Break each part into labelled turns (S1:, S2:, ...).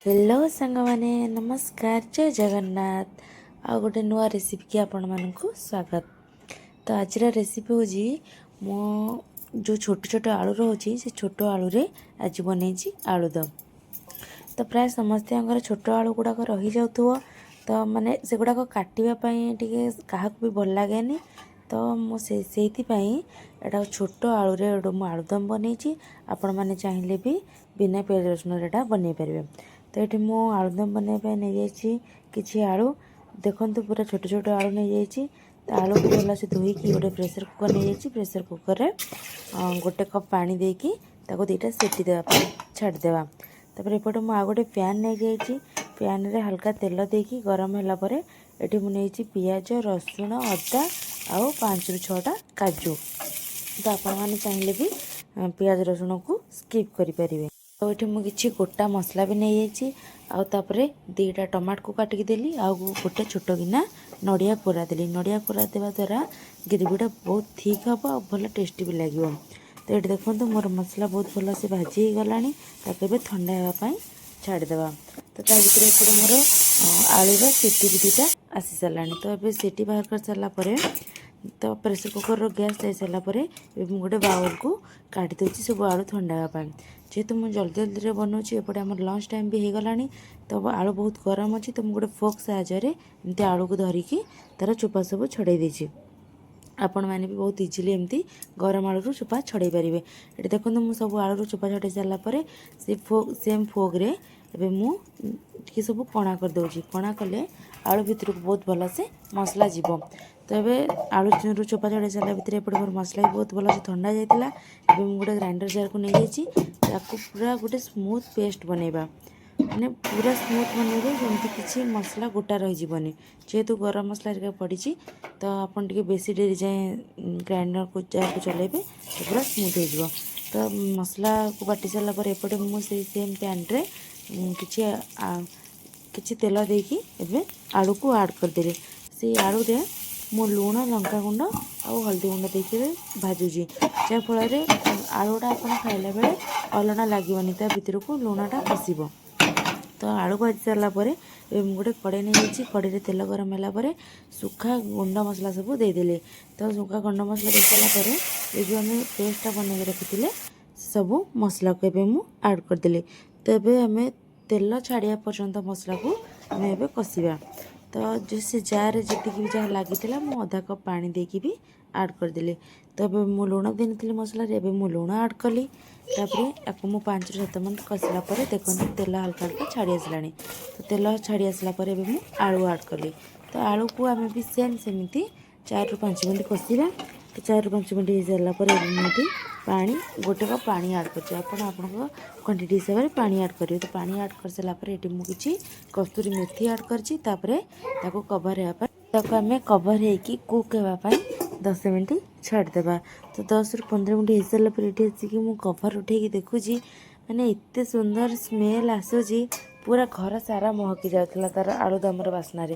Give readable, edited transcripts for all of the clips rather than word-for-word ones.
S1: Hello ସାଙ୍ଗମାନେ, ନମସ୍କାର, ଜୟ ଜଗନ୍ନାଥ। ଆଉ ଗୋଟେ ନୂଆ ରେସିପିକି ଆପଣମାନଙ୍କୁ ସ୍ୱାଗତ। ତ ଆଜିର ରେସିପି ହେଉଛି, ମୁଁ ଯେଉଁ ଛୋଟ ଛୋଟ ଆଳୁ ରହୁଛି, ସେ ଛୋଟ ଆଳୁରେ ଆଜି ବନେଇଛି ଆଳୁଦମ। ତ ପ୍ରାୟ ସମସ୍ତଙ୍କର ଛୋଟ ଆଳୁ ଗୁଡ଼ାକ ରହିଯାଉଥିବ। ତ ମାନେ ସେଗୁଡ଼ାକ କାଟିବା ପାଇଁ ଟିକେ କାହାକୁ ବି ଭଲ ଲାଗେନି। ତ ମୁଁ ସେଇଥିପାଇଁ ଏଇଟା ଛୋଟ ଆଳୁରେ ଗୋଟେ ମୁଁ ଆଳୁଦମ ବନେଇଛି। ଆପଣମାନେ ଚାହିଁଲେ ବି ବିନା ପିଆଜ ରସୁଣରେ ଏଇଟା ବନେଇ ପାରିବେ। ତ ଏଠି ମୁଁ ଆଳୁଦମ ବନେଇବା ପାଇଁ ନେଇଯାଇଛି କିଛି ଆଳୁ। ଦେଖନ୍ତୁ, ପୁରା ଛୋଟ ଛୋଟ ଆଳୁ ନେଇଯାଇଛି। ତ ଆଳୁକୁ ଭଲସେ ଧୋଇକି ଗୋଟେ ପ୍ରେସର୍ କୁକର୍ ନେଇଯାଇଛି। ପ୍ରେସର୍ କୁକର୍ରେ ଗୋଟେ କପ୍ ପାଣି ଦେଇକି ତାକୁ ଦୁଇଟା ସିଟି ଦେବା ପାଇଁ ଛାଡ଼ିଦେବା। ତାପରେ ଏପଟେ ମୁଁ ଆଉ ଗୋଟେ ପ୍ୟାନ୍ ନେଇଯାଇଛି। ପ୍ୟାନ୍ରେ ହାଲକା ତେଲ ଦେଇକି ଗରମ ହେଲା ପରେ ଏଠି ମୁଁ ନେଇଛି ପିଆଜ, ରସୁଣ, ଅଦା ଆଉ ପାଞ୍ଚରୁ ଛଅଟା କାଜୁ। ତ ଆପଣମାନେ ଚାହିଁଲେ ବି ପିଆଜ ରସୁଣକୁ ସ୍କିପ୍ କରିପାରିବେ। ଆଉ ଏଠି ମୁଁ କିଛି ଗୋଟା ମସଲା ବି ନେଇଯାଇଛି। ଆଉ ତାପରେ ଦୁଇଟା ଟମାଟୋକୁ କାଟିକି ଦେଲି ଆଉ ଗୋଟେ ଛୋଟ କିନା ନଡ଼ିଆ କୋରା ଦେଲି। ନଡ଼ିଆ କୋରା ଦେବା ଦ୍ୱାରା ଗ୍ରେଭିଟା ବହୁତ ଥିକ୍ ହେବ ଆଉ ଭଲ ଟେଷ୍ଟି ବି ଲାଗିବ। ତ ଏଠି ଦେଖନ୍ତୁ, ମୋର ମସଲା ବହୁତ ଭଲସେ ଭାଜି ହେଇଗଲାଣି। ତାକୁ ଏବେ ଥଣ୍ଡା ହେବା ପାଇଁ ଛାଡ଼ିଦେବା। ତ ତା ଭିତରେ ଏପଟେ ମୋର ଆଳୁର ସିଟି ବି ଦୁଇଟା ଆସି ସାରିଲାଣି। ତ ଏବେ ସିଟି ବାହାର କରିସାରିଲା ପରେ, ତ ପ୍ରେସର୍ କୁକର୍ର ଗ୍ୟାସ୍ ଯାଇ ସାରିଲା ପରେ ଏବେ ମୁଁ ଗୋଟେ ବାଉଲ୍କୁ କାଢ଼ି ଦେଉଛି ସବୁ ଆଳୁ ଥଣ୍ଡା ହେବା ପାଇଁ। ଯେହେତୁ ମୁଁ ଜଲ୍ଦି ଜଲ୍ଦିରେ ବନାଉଛି, ଏପଟେ ଆମର ଲଞ୍ଚ ଟାଇମ୍ ବି ହେଇଗଲାଣି, ତ ଆଳୁ ବହୁତ ଗରମ ଅଛି। ତ ମୁଁ ଗୋଟେ ଫୋର୍କ ସାହାଯ୍ୟରେ ଏମିତି ଆଳୁକୁ ଧରିକି ତା'ର ଚୋପା ସବୁ ଛଡ଼େଇ ଦେଇଛି। ଆପଣମାନେ ବି ବହୁତ ଇଜିଲି ଏମିତି ଗରମ ଆଳୁରୁ ଚୋପା ଛଡ଼େଇ ପାରିବେ। ଏଠି ଦେଖନ୍ତୁ, ମୁଁ ସବୁ ଆଳୁରୁ ଚୋପା ଛଡ଼େଇ ସାରିଲା ପରେ ସେ ଫୋକ୍ ସେମ୍ ଫୋକ୍ରେ ଏବେ ମୁଁ ଟିକେ ସବୁ କଣା କରିଦେଉଛି। କଣା କଲେ ଆଳୁ ଭିତରକୁ ବହୁତ ଭଲସେ ମସଲା ଯିବ। ତ ଏବେ ଆଳୁରୁ ଚୋପା ଛଡ଼େଇ ସାରିଲା ଭିତରେ ଏପଟେ ମୋର ମସଲା ବି ବହୁତ ଭଲସେ ଥଣ୍ଡା ଯାଇଥିଲା। ଏବେ ମୁଁ ଗୋଟେ ଗ୍ରାଇଣ୍ଡର ଜାରକୁ ନେଇଯାଇଛି। ତାକୁ ପୁରା ଗୋଟେ ସ୍ମୁଥ୍ ପେଷ୍ଟ ବନେଇବା, ମାନେ ପୁରା ସ୍ମୁଥ୍ ବନେଇବେ, ଯେମିତି କିଛି ମସଲା ଗୋଟା ରହିଯିବନି। ଯେହେତୁ ଗରମ ମସଲା ହେରିକା ପଡ଼ିଛି, ତ ଆପଣ ଟିକେ ବେଶୀ ଡେରି ଯାଏଁ ଗ୍ରାଇଣ୍ଡରକୁ ଜାରକୁ ଚଲାଇବେ, ତ ପୁରା ସ୍ମୁଥ୍ ହେଇଯିବ। ତ ମସଲାକୁ ବାଟି ସାରିଲା ପରେ ଏପଟେ ମୁଁ ସେଇ ସେମ୍ ପ୍ୟାନ୍ରେ କିଛି କିଛି ତେଲ ଦେଇକି ଏବେ ଆଳୁକୁ ଆଡ଼୍ କରିଦେଲି। ସେଇ ଆଳୁରେ ମୁଁ ଲୁଣ, ଲଙ୍କାଗୁଣ୍ଡ ଆଉ ହଳଦୀ ଗୁଣ୍ଡ ଦେଇକି ଏବେ ଭାଜୁଛି, ଯାହାଫଳରେ ଆଳୁଟା ଆପଣ ଖାଇଲା ବେଳେ ଅଲଣା ଲାଗିବନି, ତା ଭିତରକୁ ଲୁଣଟା ପଶିବ। ତ ଆଳୁ ଭାଜି ସାରିଲା ପରେ ଏବେ ମୁଁ ଗୋଟେ କଡ଼େଇ ନେଇଯାଇଛି। କଡ଼େଇରେ ତେଲ ଗରମ ହେଲା ପରେ ଶୁଖା ଗୁଣ୍ଡ ମସଲା ସବୁ ଦେଇଦେଲି। ତ ଶୁଖା ଗୁଣ୍ଡ ମସଲା ଦେଇ ସାରିଲା ପରେ ଏ ଯେଉଁ ଆମେ ପେଷ୍ଟଟା ବନେଇକି ରଖିଥିଲେ, ସବୁ ମସଲାକୁ ଏବେ ମୁଁ ଆଡ଼୍ କରିଦେଲି। ତ ଏବେ ଆମେ ତେଲ ଛାଡ଼ିବା ପର୍ଯ୍ୟନ୍ତ ମସଲାକୁ ଆମେ ଏବେ କଷିବା। ତ ଯେଉଁ ସେ ଜାର୍ରେ ଯେତିକି ବି ଯାହା ଲାଗିଥିଲା, ମୁଁ ଅଧା କପ୍ ପାଣି ଦେଇକି ବି ଆଡ଼୍ କରିଦେଲି। ତ ଏବେ ମୁଁ ଲୁଣ ଦେଇନଥିଲି ମସଲାରେ, ଏବେ ମୁଁ ଲୁଣ ଆଡ଼୍ କଲି। ତାପରେ ତାକୁ ମୁଁ 5ରୁ 7 ମିନିଟ୍ କଷିଲା ପରେ ଦେଖନ୍ତୁ, ତେଲ ହାଲକା ହାଲକା ଛାଡ଼ି ଆସିଲାଣି। ତ ତେଲ ଛାଡ଼ି ଆସିଲା ପରେ ଏବେ ମୁଁ ଆଳୁ ଆଡ଼୍ କଲି। ତ ଆଳୁକୁ ଆମେ ବି ସେମ୍ ସେମିତି 4ରୁ 5 ମିନିଟ୍ କଷିବା। ତ 4ରୁ 5 ମିନିଟ୍ ହେଇସାରିଲା ପରେ ଏବେ ମୁଁ ଏଠି ପାଣି, ଗୋଟେ କପ୍ ପାଣି ଆଡ଼୍ କରିଛି। ଆପଣ ଆପଣଙ୍କ କ୍ୱାଣ୍ଟିଟି ହିସାବରେ ପାଣି ଆଡ଼୍ କରିବେ। ତ ପାଣି ଆଡ଼୍ କରିସାରିଲା ପରେ ଏଠି ମୁଁ କିଛି କସ୍ତୁରୀ ମେଥି ଆଡ଼୍ କରିଛି। ତାପରେ ତାକୁ କଭର୍ ହେବା ପାଇଁ, ତାକୁ ଆମେ କଭର୍ ହେଇକି କୁକ୍ ହେବା ପାଇଁ 10 ମିନିଟ୍ ଛାଡ଼ିଦେବା। ତ 10ରୁ 15 ମିନିଟ୍ ହେଇସାରିଲା ପରେ ଏଠି ଆସିକି ମୁଁ କଭର୍ ଉଠେଇକି ଦେଖୁଛି, ମାନେ ଏତେ ସୁନ୍ଦର ସ୍ମେଲ୍ ଆସୁଛି, ପୁରା ଘର ସାରା ମହକି ଯାଉଥିଲା ତା'ର ଆଳୁଦମର ବାସ୍ନାରେ।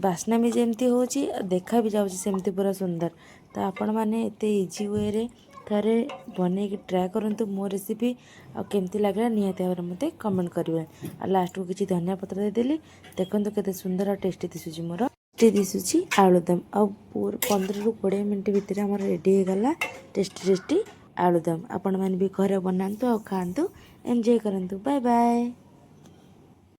S1: ବାସ୍ନା ବି ଯେମିତି ହେଉଛି, ଦେଖା ବି ଯାଉଛି ସେମିତି ପୁରା ସୁନ୍ଦର। ତ ଆପଣମାନେ ଏତେ ଇଜି ୱେରେ ଥରେ ବନେଇକି ଟ୍ରାଏ କରନ୍ତୁ ମୋ ରେସିପି, ଆଉ କେମିତି ଲାଗିଲା ନିହାତି ଭାବରେ ମୋତେ କମେଣ୍ଟ କରିବେ। ଆଉ ଲାଷ୍ଟକୁ କିଛି ଧନିଆ ପତ୍ର ଦେଇଦେଲି। ଦେଖନ୍ତୁ, କେତେ ସୁନ୍ଦର ଆଉ ଟେଷ୍ଟି ଦିଶୁଛି ମୋର, ଟେଷ୍ଟି ଦିଶୁଛି ଆଳୁଦମ। ଆଉ 15ରୁ 20 ମିନିଟ୍ ଭିତରେ ଆମର ରେଡ଼ି ହେଇଗଲା ଟେଷ୍ଟି ଟେଷ୍ଟି ଆଳୁଦମ। ଆପଣମାନେ ବି ଘରେ ବନାନ୍ତୁ ଆଉ ଖାଆନ୍ତୁ, ଏନ୍ଜୟ କରନ୍ତୁ। Bye bye.